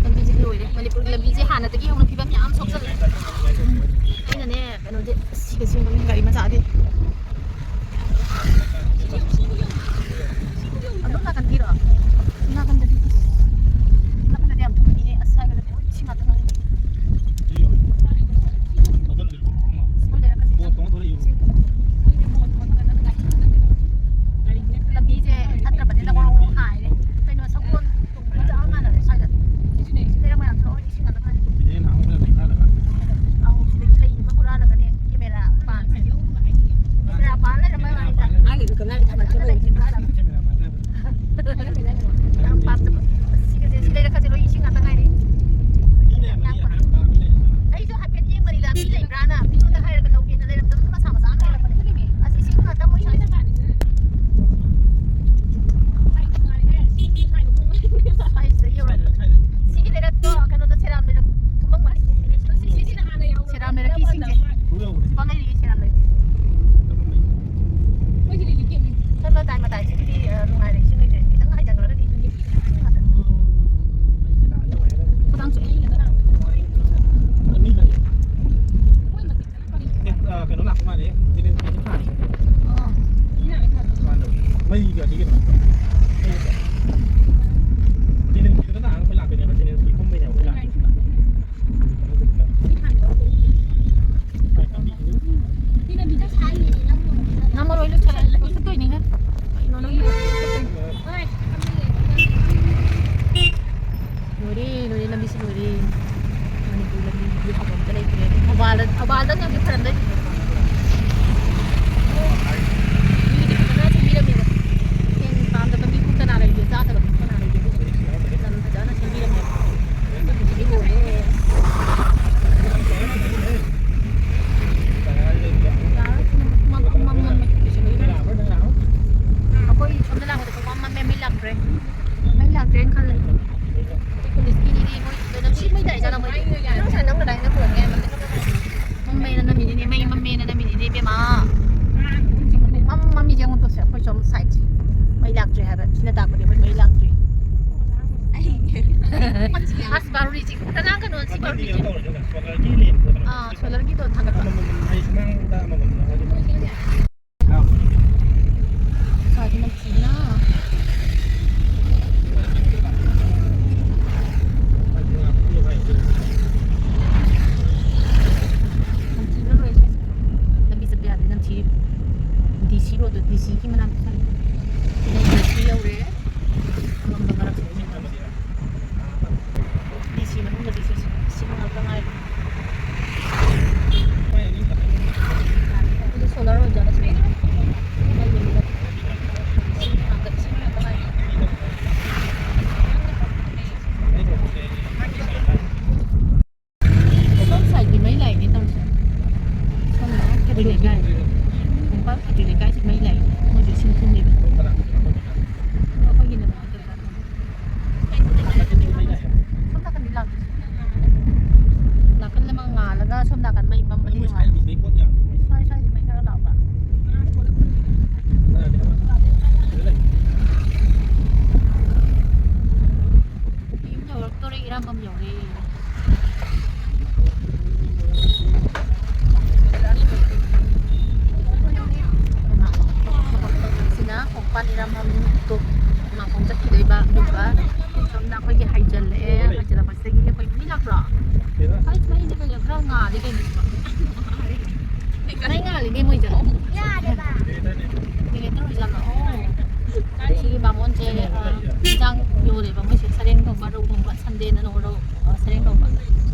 ꯂꯝꯕꯤꯁꯦ ꯂꯣꯏꯔꯦ꯫ ꯃꯅꯤꯄꯨꯔꯒꯤ ꯂꯝꯕꯤꯁꯦ ꯍꯥꯟꯅꯗꯒꯤ ꯍꯧꯅ ꯐꯤꯕꯝ ꯌꯥꯝ ꯁꯣꯛꯆꯜꯂꯦ꯫ ꯑꯩꯅꯅꯦ ꯀꯩꯅꯣꯗꯤ ꯁꯤꯒ ꯁꯤꯒ ꯒꯥꯔꯤ ꯃꯆꯥꯗꯤ꯫ ꯑꯗꯣꯝ ꯅꯥꯀꯟꯒꯤꯔꯣ? ꯑꯁꯣꯝ ꯅꯥꯀꯟꯗꯗꯤ, ꯑꯁꯣꯝ ꯅꯥꯀꯟꯗꯗꯤ ꯌꯥꯝ ꯊꯨꯝꯃꯤꯅꯦ꯫ ꯑꯁ, ꯁ꯭ꯋꯥꯏꯒꯗꯗꯤ ꯂꯣꯏ ꯏꯁꯤꯡ ꯉꯥꯛꯇ ꯉꯥꯏꯔꯦ꯫ ꯁ꯭ꯀꯨꯜ ꯂꯩꯔꯛꯀꯅꯤ꯫ ꯂꯝꯕꯤꯁꯦ ꯐꯠꯇ꯭ꯔꯕꯅꯤꯅ ꯒꯣꯔꯣꯡ ꯒꯣꯔꯣꯡ ꯍꯥꯏꯔꯦ꯫ ꯀꯩꯅꯣ, ꯁꯒꯣꯜ ꯇꯣꯡꯕꯒ ꯆꯞ ꯃꯥꯟꯅꯔꯦ ꯁ꯭ꯋꯥꯏꯗ꯫ ꯂꯩꯔꯛ ꯃꯌꯥꯝꯁꯦ ꯂꯣꯏ ꯏꯁꯤꯡ ꯉꯥꯛꯇ ꯉꯥꯏꯔꯦ꯫ ꯑꯧ, ꯁꯤꯗꯒꯤ ꯂꯩ ꯑꯃ ꯍꯨꯔꯥꯜꯂꯒꯅꯦ ꯀꯦꯃꯦꯔꯥ ꯄꯥꯟꯁꯦ꯫ ꯀꯦꯃꯦꯔꯥ ꯄꯥꯟ ꯂꯩꯔꯝꯕꯩ ꯋꯥꯅꯤꯗ꯫ ꯃꯥꯒꯤꯁꯨ ꯀꯗꯥꯏ ꯊꯝꯃꯛꯀꯦ ꯂꯩꯁꯦ ꯍꯨꯔꯥꯜꯂꯒ꯫ ꯌꯥꯝ ꯄꯥꯝꯖꯕ꯫ ꯁꯤꯒꯁꯦ, ꯁꯤ ꯂꯩꯔꯛꯀꯁꯦ ꯂꯣꯏ ꯏꯁꯤꯡ ꯉꯥꯛꯇ ꯉꯥꯏꯔꯦ꯫ ꯑꯩꯁꯨ ꯍꯥꯏꯐꯦꯠ ꯌꯦꯡꯕꯅꯤꯗ, ꯃꯤ ꯂꯩꯕ꯭ꯔꯥꯅ꯫ ꯃꯤꯉꯣꯟꯗ ꯍꯥꯏꯔꯒ ꯂꯧꯒꯦꯅ ꯂꯩꯔꯝꯗꯕ ꯃꯁꯥ ꯃꯁꯥ ꯑꯃ ꯂꯩꯔꯝꯕꯅꯦ꯫ ꯑꯁ, ꯏꯁꯤꯡ ꯉꯥꯛꯇ ꯃꯣꯏ ꯁ꯭ꯋꯥꯏꯗ꯫ ꯁ꯭ꯋꯥꯏꯁꯤꯗ ꯌꯧꯔꯛꯄ꯫ ꯁꯤꯒꯤ ꯂꯩꯔꯛꯇꯣ ꯀꯩꯅꯣꯗ ꯁꯦꯔꯥꯝ ꯂꯩꯔꯛ ꯊꯨꯝꯃꯝꯒꯅꯤ꯫ ꯁꯦꯔꯥꯝ ꯂꯩꯔꯛꯀꯤ ꯏꯁꯤꯡꯁꯦ꯫ ꯄꯪꯂꯩ ꯂꯩꯔꯤ ꯁꯦꯔꯥꯝ ꯂꯩꯔꯛ꯫ ꯁꯣꯝ ꯃꯇꯥꯏ ꯃꯇꯥꯏꯁꯤꯕꯨꯗꯤ, ꯑ, ꯅꯨꯡꯉꯥꯏꯔꯦ, ꯏꯁꯤꯡ ꯂꯩꯇ꯭ꯔꯦ꯫ ꯈꯤꯇꯪ ꯍꯥꯏꯖꯈ꯭ꯔꯒꯗꯤ ꯏꯁꯤꯡ ꯉꯥꯛꯇ꯫ ꯈꯨꯗꯥꯡ ꯆꯣꯠꯂꯦ꯫ ꯑꯦ, ꯑ, ꯀꯩꯅꯣ ꯂꯥꯛꯄ ꯃꯥꯜꯂꯦ, ꯗꯦꯂꯤꯚꯔꯤ ꯂꯥꯛꯄ ꯃꯥꯜꯂꯦ꯫ ꯑꯣ꯫ ꯑꯁ, ꯕꯥꯔꯨꯅꯤ ꯆꯤꯡ꯫ ꯀꯅꯥ ꯀꯩꯅꯣ ꯁꯤ ꯕꯥꯔꯨꯅꯤ ꯆꯤꯡ? ꯑꯥ, ꯁꯣꯂꯔꯒꯤꯗꯣ ꯊꯥꯡꯒꯠꯄ꯫ ꯁꯥꯗꯤ ꯅꯝꯊꯤꯕꯅ꯫ ꯅꯝꯊꯤꯕꯅ ꯂꯣꯏꯔꯦ꯫ ꯂꯝꯕꯤ ꯆꯠꯄ ꯌꯥꯗꯦ, ꯅꯝꯊꯤ꯫ ꯗꯤ ꯁꯤ ꯔꯣꯗꯇꯣ, ꯗꯤ ꯁꯤꯒꯤ ꯃꯅꯥꯛꯇ ꯆꯠꯂꯤ꯫ ꯁꯤꯅ ꯗꯤ ꯁꯤ ꯌꯧꯔꯦ꯫ ꯑꯉꯝꯕ ꯃꯔꯛꯁꯤꯗ꯫ ꯗꯤ ꯁꯤ ꯃꯅꯨꯡꯗꯗꯤ ꯁꯤ, ꯁꯤ ꯉꯥꯛꯇ ꯉꯥꯏꯔꯦ꯫ ꯑꯗꯨ ꯁꯣꯂꯔ ꯑꯣꯏꯖꯥꯠꯂ ꯁꯤꯕꯣ? ꯁꯤ ꯉꯥꯛꯇ, ꯁꯤ ꯉꯥꯛꯇ ꯉꯥꯏꯔꯦ꯫ ꯁꯣꯝ ꯁꯥꯏꯠꯀꯤ ꯃꯩ ꯂꯥꯛꯏꯅꯦ ꯇꯧꯔꯤꯁꯦ꯫ ꯁꯣꯝꯗ ꯈꯦꯇ꯭ꯔꯤ ꯂꯩꯀꯥꯏ, ꯈꯣꯡꯄꯥꯛ ꯈꯦꯇ꯭ꯔꯤ ꯂꯩꯀꯥꯏꯁꯦ ꯃꯩ ꯂꯥꯛꯏ꯫ ꯃꯣꯏꯁꯨ ꯏꯁꯤꯡ ꯊꯨꯝꯃꯤꯕ꯫ ꯑꯗꯣ ꯑꯩꯈꯣꯏꯒꯤꯅ ꯀꯃꯥꯏꯅ ꯇꯧꯔꯤꯖꯥꯠꯅꯣ? ꯁꯣꯝ ꯅꯥꯀꯟꯗꯤ ꯂꯥꯛꯇꯦ꯫ ꯅꯥꯀꯜ ꯑꯃ ꯉꯥꯜꯂꯒ ꯁꯣꯝ ꯅꯥꯀꯟ ꯃꯩ ꯃꯝꯕꯗꯤ ꯅꯨꯡꯉꯥꯏ꯫ ꯁ꯭ꯋꯥꯏ, ꯁ꯭ꯋꯥꯏꯗꯤ ꯃꯩ ꯈꯔ ꯂꯥꯛꯄ꯫ ꯌꯨꯝ ꯌꯧꯔꯛꯇꯣꯔꯦ, ꯏꯔꯥꯡꯕꯝ ꯌꯧꯔꯦ꯫ ꯁꯤꯅ ꯈꯣꯡꯄꯥꯟ ꯏꯔꯝꯐꯝ ꯇꯣꯞ ꯃꯥꯡꯈꯣꯡ ꯆꯠꯈꯤꯗꯣꯏꯕ, ꯑꯗꯨꯒ ꯁꯣꯝꯗ ꯑꯩꯈꯣꯏꯒꯤ ꯍꯥꯏꯖꯤꯜꯂꯛꯑꯦ꯫ ꯍꯥꯏꯖꯤꯜꯂꯛꯄꯁꯤꯗꯒꯤ ꯑꯩꯈꯣꯏ ꯃꯤ ꯂꯥꯛꯄ꯭ꯔꯣ? ꯑꯩ ꯃꯩꯁꯦ ꯀꯩꯅꯣ ꯈꯔ ꯉꯥꯜꯂꯤ ꯀꯩꯅꯣ꯫ ꯃꯩ ꯉꯥꯜꯂꯤꯅꯦ ꯃꯣꯏꯁꯦ꯫ ꯌꯥꯔꯦꯕ꯫ ꯀꯩꯅꯣ ꯇꯧꯔꯤꯖꯥꯠꯂꯣ? ꯑꯣ꯫ ꯁꯤꯒꯤ ꯕꯥꯃꯣꯟꯁꯦ, ꯑ, ꯏꯟꯖꯥꯡ ꯌꯣꯜꯂꯦꯕ ꯃꯣꯏꯁꯦ, ꯁꯔꯦꯡ ꯊꯣꯡꯕ, ꯔꯧ ꯊꯣꯡꯕ, ꯁꯟꯗꯦꯅ ꯅꯣꯡꯃ ꯔꯧ, ꯑ, ꯁꯔꯦꯡ ꯊꯣꯡꯕ꯫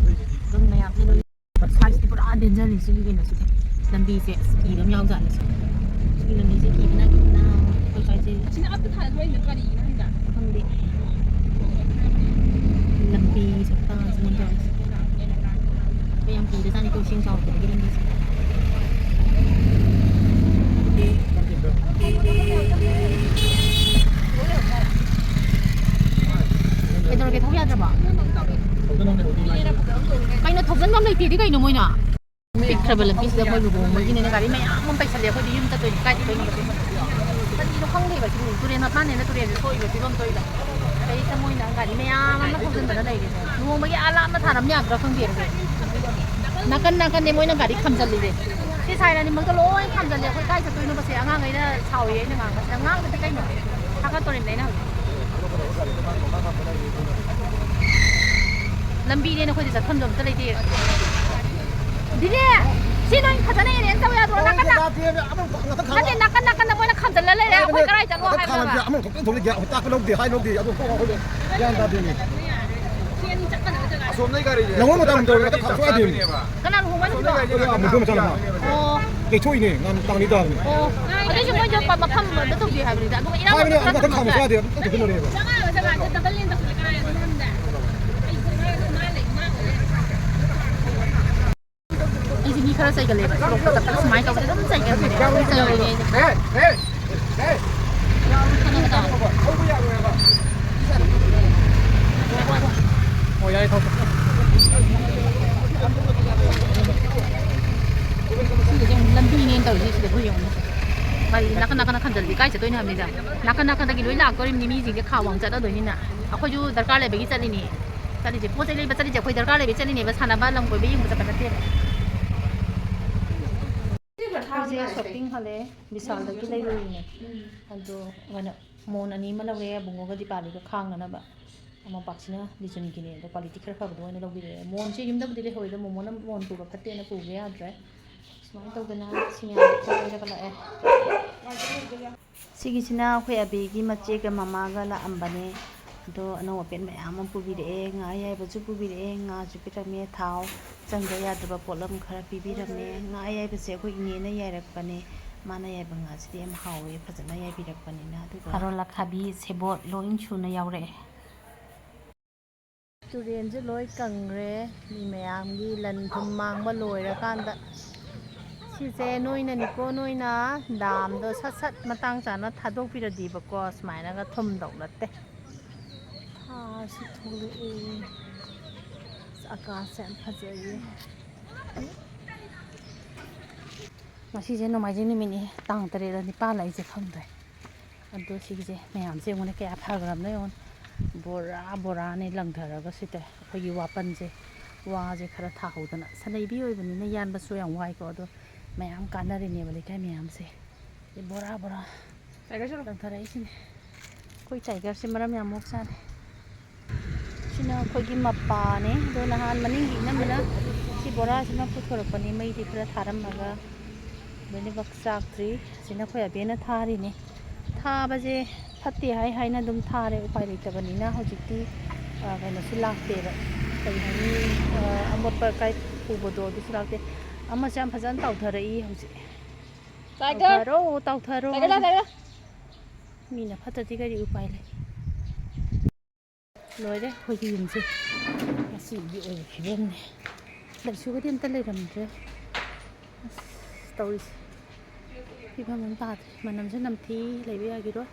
ꯑꯗꯨꯝ ꯃꯌꯥꯝꯁꯦ ꯂꯣꯏ꯫ ꯁ꯭ꯋꯥꯏꯁꯤꯗꯤ ꯄꯨꯔꯥ ꯗꯦꯟꯖꯔꯅꯤ ꯁꯤꯒꯤ ꯀꯩꯅꯣꯁꯤꯗꯤ꯫ ꯂꯝꯕꯤꯁꯦ ꯑꯁ ꯀꯤꯕ ꯑꯃ ꯌꯥꯎꯖꯥꯠꯅꯤ ꯁꯤ꯫ ꯁꯤꯒꯤ ꯂꯝꯕꯤꯁꯦ ꯀꯤꯕꯅ, ꯀꯤꯕꯅ ꯑꯩꯈꯣꯏ ꯁ꯭ꯋꯥꯏꯁꯦ꯫ ꯁꯤꯅ ꯑꯞꯇ ꯊꯥꯔ ꯊꯣꯛꯏꯅ ꯀꯔꯤꯒꯤꯅꯣ ꯍꯥꯏꯕ? ꯈꯪꯗꯦ꯫ ꯂꯝꯕꯤ ꯁꯛꯇ ꯁꯤꯒꯨꯝ ꯇꯧꯔꯤꯁꯦ꯫ ꯑꯩꯈꯣꯏ ꯌꯥꯝ ꯀꯤꯕꯖꯥꯠꯅꯤꯀꯣ ꯏꯁꯤꯡ ꯆꯥꯎꯔꯛꯄꯗꯒꯤ ꯂꯝꯕꯤꯁꯦ꯫ ꯀꯩꯗꯧꯔꯒꯦ? ꯊꯧ ꯌꯥꯗ꯭ꯔꯕꯣ? ꯀꯩꯅꯣ, ꯊꯧꯖꯟꯐꯝ ꯂꯩꯇꯦꯗꯤ ꯀꯩꯅꯣ ꯃꯣꯏꯅ? ꯄꯤꯛꯈ꯭ꯔꯕ ꯂꯝꯕꯤꯁꯤꯗ ꯑꯩꯈꯣꯏ ꯂꯨꯍꯣꯡꯕꯒꯤꯅꯦꯅ ꯒꯥꯔꯤ ꯃꯌꯥꯝ ꯑꯃ ꯄꯩꯁꯜꯂꯦ꯫ ꯑꯩꯈꯣꯏꯗꯤ ꯌꯨꯝ ꯆꯠꯇꯣꯏꯅꯦ, ꯀꯥꯏ ꯆꯠꯇꯣꯏꯅꯣ ꯈꯪꯗꯦ꯫ ꯀꯔꯤꯅꯣ ꯈꯪꯗꯦꯕ ꯁꯤꯕꯨ? ꯇꯨꯔꯦꯜ ꯃꯄꯥꯟꯅꯦꯅ ꯇꯨꯔꯦꯜꯁꯦ ꯊꯣꯛꯏꯕ ꯐꯤꯕꯝ ꯊꯣꯛꯏꯕ꯫ ꯂꯩꯇ ꯃꯣꯏꯅ ꯒꯥꯔꯤ ꯃꯌꯥꯝ ꯑꯃ ꯊꯧꯖꯤꯟꯗꯅ ꯂꯩꯔꯤꯁꯦ꯫ ꯂꯨꯍꯣꯡꯕꯒꯤ ꯑꯥ ꯂꯥꯞꯅ ꯊꯥꯔꯝ ꯌꯥꯗ꯭ꯔꯥ ꯈꯪꯗꯦ꯫ ꯅꯥꯀꯟ ꯅꯥꯀꯟꯅꯦ ꯃꯣꯏꯅ ꯒꯥꯔꯤ ꯈꯥꯝꯖꯜꯂꯤꯁꯦ꯫ ꯁꯤ ꯁꯥꯏꯅ ꯑꯅꯤꯃꯛꯇ ꯂꯣꯏ ꯈꯥꯝꯖꯜꯂꯦ꯫ ꯑꯩꯈꯣꯏ ꯀꯥꯏ ꯆꯠꯇꯣꯏꯅꯣꯕꯁꯦ? ꯑꯉꯥꯡꯈꯩꯅ ꯁꯥꯎꯏ ꯑꯩꯅ ꯉꯥꯡꯕꯁꯤꯗ꯫ ꯉꯥꯡꯕꯗꯤ ꯀꯩꯅꯣ? ꯊꯥꯒꯠꯇꯣꯔꯤꯕꯅꯦ ꯑꯩꯅ ꯍꯧꯖꯤꯛ꯫ ꯂꯝꯕꯤꯅꯦꯅ ꯑꯩꯈꯣꯏꯗꯤ ꯆꯠꯐꯝꯗꯣ ꯑꯝꯇ ꯂꯩꯇꯦ꯫ ꯗꯤꯅꯦ, ꯁꯤ ꯅꯣꯏ ꯐꯖꯅ ꯑꯦꯔꯦꯟꯖ ꯇꯧ ꯌꯥꯗ꯭ꯔꯣ? ꯅꯥꯀꯟꯗ ꯅꯠꯇꯦ, ꯅꯥꯀꯟ ꯅꯥꯀꯟꯗ ꯃꯣꯏꯅ ꯈꯥꯝꯖꯜꯂ ꯂꯩꯔꯦ꯫ ꯑꯩꯈꯣꯏ ꯀꯗꯥꯏ ꯆꯠꯂꯣ ꯍꯥꯏꯕꯅꯣꯕ? ꯑꯃꯨꯛ ꯊꯣꯛꯇꯣꯛ ꯊꯣꯛꯂꯛꯑꯦ, ꯇꯥꯛꯄ ꯂꯧꯗꯦ, ꯍꯥꯏ ꯂꯧꯗꯦ꯫ ꯑꯗꯨ ꯒ꯭ꯌꯥꯟ ꯇꯥꯗꯦꯅꯦ꯫ ꯑꯁꯣꯝꯗꯩ ꯒꯥꯔꯤꯁꯦ ꯅꯉꯣꯟ ꯃꯇꯥꯡ ꯇꯧꯔꯒ ꯈꯥꯝꯗꯣꯛ ꯌꯥꯗꯦꯅꯦ꯫ ꯀꯅꯥ ꯂꯨꯍꯣꯡꯕ ꯍꯥꯏꯅꯣ ꯁꯤꯕꯣ? ꯑꯥ, ꯃꯨꯟꯗꯨ ꯃꯆꯥ ꯅꯨꯄꯥ꯫ ꯑꯣ꯫ ꯌꯩꯊꯣꯛꯏꯅꯦ, ꯉꯥꯟ ꯇꯥꯡꯅꯤ ꯇꯥꯕꯅꯤ꯫ ꯑꯣ꯫ ꯑꯗꯨꯏꯁꯨ ꯃꯣꯏꯗꯣ ꯃꯐꯝ ꯑꯃꯗ ꯇꯧꯗꯦ ꯍꯥꯏꯕꯅꯤꯗ꯫ ꯑꯗꯨꯒ ꯏꯔꯥꯡ ꯍꯥꯏꯕꯅꯦ, ꯑꯃꯗ ꯑꯃꯨꯛ ꯈꯛꯇ ꯈꯥꯝꯃꯁꯨ ꯌꯥꯗꯦ, ꯑꯗꯨꯝ ꯇꯧꯁꯤꯜꯂ ꯂꯩꯌꯦꯕ꯫ ꯑꯩꯁꯦ ꯃꯤ ꯈꯔ ꯆꯩꯒꯜꯂꯦꯕ꯫ ꯁꯣꯔꯣꯛꯇ ꯆꯠꯄꯗ ꯁꯨꯃꯥꯏꯅ ꯇꯧꯕꯗ ꯑꯗꯨꯝ ꯆꯩꯒꯟꯕꯅꯦ꯫ ꯑꯗꯨꯝ ꯆꯩꯒꯜꯂꯦ ꯑꯩꯁꯦ꯫ ꯈꯟꯅꯕ ꯇꯥꯕ꯫ ꯑꯣ, ꯌꯥꯔꯦ, ꯊꯧ꯫ ꯁꯤꯗꯗꯤ ꯑꯃꯨꯛ ꯂꯝꯕꯤꯅꯦꯅ ꯇꯧꯔꯤꯁꯦ꯫ ꯁꯤꯗ ꯑꯩꯈꯣꯏ ꯌꯦꯡꯉꯨꯅꯦ꯫ ꯒꯥꯔꯤ ꯅꯥꯀꯟ ꯅꯥꯀꯟꯗ ꯈꯟꯖꯜꯂꯗꯤ ꯀꯥꯏ ꯆꯠꯇꯣꯏꯅꯣ ꯍꯥꯏꯕꯅꯤꯗ꯫ ꯅꯥꯀꯟ ꯅꯥꯀꯟꯗꯒꯤ ꯂꯣꯏ ꯂꯥꯛꯇꯣꯔꯤꯕꯅꯤ ꯃꯤꯁꯤꯡꯁꯦ꯫ ꯈꯥ ꯋꯥꯡ ꯆꯠꯅꯗꯣꯏꯅꯤꯅ꯫ ꯑꯩꯈꯣꯏꯁꯨ ꯗꯔꯀꯥꯔ ꯂꯩꯕꯒꯤ ꯆꯠꯂꯤꯅꯤ꯫ ꯆꯠꯂꯤꯁꯦ, ꯄꯣꯠ ꯆꯩ ꯂꯩꯕ ꯆꯠꯂꯤꯁꯦ ꯑꯩꯈꯣꯏ ꯗꯔꯀꯥꯔ ꯂꯩꯕꯒꯤ ꯆꯠꯂꯤꯅꯦꯕ, ꯁꯥꯟꯅꯕ ꯂꯝ ꯀꯣꯏꯕ ꯌꯦꯡꯕ ꯆꯠꯄ ꯅꯠꯇꯦꯕ꯫ ꯑꯩꯁꯦ ꯁꯣꯞꯄꯤꯡ ꯍꯜꯂꯛꯑꯦ, ꯕꯤꯁꯥꯜꯗꯒꯤ ꯂꯩꯔꯨꯔꯤꯅꯦ꯫ ꯑꯗꯣ ꯀꯩꯅꯣ, ꯃꯣꯟ ꯑꯅꯤ ꯑꯃ ꯂꯧꯔꯦ, ꯑꯕꯨꯡꯉꯣꯒ ꯗꯤꯄꯥꯂꯤꯒ ꯈꯥꯡꯅꯅꯕ꯫ ꯃꯣꯝꯄꯥꯛꯁꯤꯅ ꯂꯤꯆꯨꯟꯒꯤꯅꯦ, ꯑꯗꯣ ꯀ꯭ꯋꯥꯂꯤꯇꯤ ꯈꯔ ꯐꯕꯗꯣ ꯑꯣꯏꯅ ꯂꯧꯕꯤꯔꯛꯑꯦ꯫ ꯃꯣꯟꯁꯦ ꯌꯨꯝꯗꯕꯨꯗꯤ ꯂꯩꯍꯧꯋꯦ, ꯑꯗꯣ ꯃꯣꯃꯣꯅ ꯃꯣꯟ ꯄꯨꯕ ꯐꯠꯇꯦꯅ ꯄꯨꯕ ꯌꯥꯗ꯭ꯔꯦ꯫ ꯁꯨꯃꯥꯏꯅ ꯇꯧꯗꯅ ꯁꯤ ꯃꯌꯥꯝꯁꯦ ꯂꯩꯔꯒ ꯂꯥꯛꯑꯦ꯫ ꯁꯤꯒꯤꯁꯤꯅ ꯑꯩꯈꯣꯏ ꯑꯕꯦꯒꯤ ꯃꯆꯦꯒ ꯃꯃꯥꯒ ꯂꯥꯛꯑꯝꯕꯅꯦ꯫ ꯑꯗꯣ ꯑꯅꯧ ꯑꯄꯦꯠ ꯃꯌꯥꯝ ꯑꯃ ꯄꯨꯕꯤꯔꯛꯑꯦ꯫ ꯉꯥ ꯑꯌꯥꯏꯕꯁꯨ ꯄꯨꯕꯤꯔꯛꯑꯦ, ꯉꯥꯁꯨ ꯄꯤꯔꯝꯃꯦ, ꯊꯥꯎ, ꯆꯪꯗ ꯌꯥꯗ꯭ꯔꯕ ꯄꯣꯠꯂꯝ ꯈꯔ ꯄꯤꯕꯤꯔꯝꯃꯦ꯫ ꯉꯥ ꯑꯌꯥꯏꯕꯁꯦ ꯑꯩꯈꯣꯏ ꯏꯅꯦꯅ ꯌꯥꯏꯔꯛꯄꯅꯦ꯫ ꯃꯥꯅ ꯌꯥꯏꯕ ꯉꯥꯁꯤꯗꯤ ꯌꯥꯝ ꯍꯥꯎꯋꯦ, ꯐꯖꯅ ꯌꯥꯏꯕꯤꯔꯛꯄꯅꯤꯅ꯫ ꯑꯗꯨꯒ ꯀꯥꯔꯣꯜ ꯑꯈꯥꯕꯤ, ꯁꯦꯕꯣꯠ ꯂꯣꯏ ꯁꯨꯅ ꯌꯥꯎꯔꯛꯑꯦ꯫ ꯇꯨꯔꯦꯟꯁꯨ ꯂꯣꯏ ꯀꯪꯈ꯭ꯔꯦ꯫ ꯃꯤ ꯃꯌꯥꯝꯒꯤ ꯂꯟ ꯊꯨꯝ ꯃꯥꯡꯕ ꯂꯣꯏꯔꯀꯥꯟꯗ꯫ ꯁꯤꯁꯦ ꯅꯣꯏꯅꯅꯤꯀꯣ, ꯅꯣꯏꯅ ꯗꯥꯝꯗꯣ ꯁꯠ ꯁꯠ ꯃꯇꯥꯡ ꯆꯥꯅ ꯊꯥꯗꯣꯛꯄꯤꯔꯗꯤꯕꯀꯣ, ꯁꯨꯃꯥꯏꯅꯒ ꯊꯨꯝꯗꯧ ꯅꯠꯇꯦ꯫ ꯊꯥꯁꯨ ꯊꯣꯛꯂꯛꯑꯦ꯫ ꯑꯀꯥꯁꯁꯦ ꯌꯥꯝ ꯐꯖꯩꯌꯦ꯫ ꯉꯁꯤꯁꯦ ꯅꯣꯡꯃꯥꯏꯖꯤꯡ ꯅꯨꯃꯤꯠꯅꯤ, ꯇꯥꯡ ꯇꯔꯦꯠꯂ ꯅꯤꯄꯥꯜꯂ ꯑꯩꯁꯦ ꯈꯪꯗ꯭ꯔꯦ꯫ ꯑꯗꯣ ꯁꯤꯒꯤꯁꯦ ꯃꯌꯥꯝꯁꯦ ꯌꯦꯡꯉꯨꯅꯦ, ꯀꯌꯥ ꯐꯈ꯭ꯔꯕꯅꯣ ꯌꯦꯡꯉꯨꯅꯦ꯫ ꯕꯣꯔꯥ ꯕꯣꯔꯥꯅꯦ ꯂꯪꯊꯔꯒ ꯁꯤꯗ ꯑꯩꯈꯣꯏꯒꯤ ꯋꯥꯄꯟꯁꯦ, ꯋꯥꯁꯦ ꯈꯔ ꯊꯥꯍꯧꯗꯅ꯫ ꯁꯅꯩꯕꯤ ꯑꯣꯏꯕꯅꯤꯅ ꯌꯥꯟꯕꯁꯨ ꯌꯥꯝ ꯋꯥꯏꯀꯣ, ꯑꯗꯣ ꯃꯌꯥꯝ ꯀꯥꯟꯅꯔꯤꯅꯦꯕ ꯂꯩꯀꯥꯏ ꯃꯌꯥꯝꯁꯦ꯫ ꯁꯤ ꯕꯣꯔꯥ ꯕꯣꯔꯥ ꯂꯪꯊꯔꯛꯏꯁꯤꯅꯦ꯫ ꯑꯩꯈꯣꯏ ꯇꯥꯏꯒꯔꯁꯦ ꯃꯔꯝ ꯌꯥꯝ ꯃꯣꯛꯆꯥꯅꯤ꯫ ꯁꯤꯅ ꯑꯩꯈꯣꯏꯒꯤ ꯃꯄꯥꯅꯦ꯫ ꯑꯗꯣ ꯅꯍꯥꯟ ꯃꯅꯤꯡꯒꯤ ꯏꯅꯝꯃꯅ ꯁꯤ ꯕꯣꯔꯥꯁꯤꯃ ꯄꯨꯊꯣꯔꯛꯄꯅꯤ, ꯃꯩꯗꯤ ꯈꯔ ꯊꯥꯔꯝꯃꯒ꯫ ꯂꯣꯏꯅꯃꯛ ꯆꯥꯛꯇ꯭ꯔꯤ꯫ ꯁꯤꯅ ꯑꯩꯈꯣꯏ ꯑꯕꯦꯅ ꯊꯥꯔꯤꯅꯦ꯫ ꯊꯥꯕꯁꯦ ꯐꯠꯇꯦ ꯍꯥꯏ ꯍꯥꯏꯅ ꯑꯗꯨꯝ ꯊꯥꯔꯦ, ꯎꯄꯥꯏ ꯂꯩꯇꯕꯅꯤꯅ꯫ ꯍꯧꯖꯤꯛꯇꯤ ꯑ, ꯀꯩꯅꯣꯁꯨ ꯂꯥꯛꯇꯦꯕ, ꯀꯔꯤ ꯍꯥꯏꯅꯤ, ꯑ, ꯑꯃꯣꯠꯄ ꯑꯀꯥꯏ ꯄꯨꯕꯗꯣ ꯑꯗꯨꯁꯨ ꯂꯥꯛꯇꯦ꯫ ꯑꯃꯁꯨ ꯌꯥꯝ ꯐꯖꯅ ꯇꯥꯎꯊꯔꯛꯏ ꯍꯧꯖꯤꯛ꯫ ꯇꯥꯎꯊꯔꯣ, ꯇꯥꯎꯊꯔꯣ ꯍꯥꯏꯁꯦ꯫ ꯃꯤꯅ ꯐꯠꯇ꯭ꯔꯗꯤ ꯀꯔꯤ ꯎꯄꯥꯏ ꯂꯩ? ꯂꯣꯏꯔꯦ ꯑꯩꯈꯣꯏꯒꯤ ꯌꯨꯝꯁꯦ꯫ ꯉꯁꯤꯒꯤ ꯑꯣꯏꯕ ꯐꯤꯕꯝꯅꯦ꯫ ꯂꯩꯁꯨꯒꯗꯤ ꯑꯝꯇ ꯂꯩꯔꯝꯗ꯭ꯔꯦ꯫ ꯑꯁ, ꯇꯧꯔꯤꯁꯦ꯫ ꯐꯤꯕꯝ ꯑꯃ ꯇꯥꯗ꯭ꯔꯦ꯫ ꯃꯅꯝꯁꯨ ꯅꯝꯊꯤ, ꯂꯩꯕ ꯌꯥꯈꯤꯔꯣꯏ꯫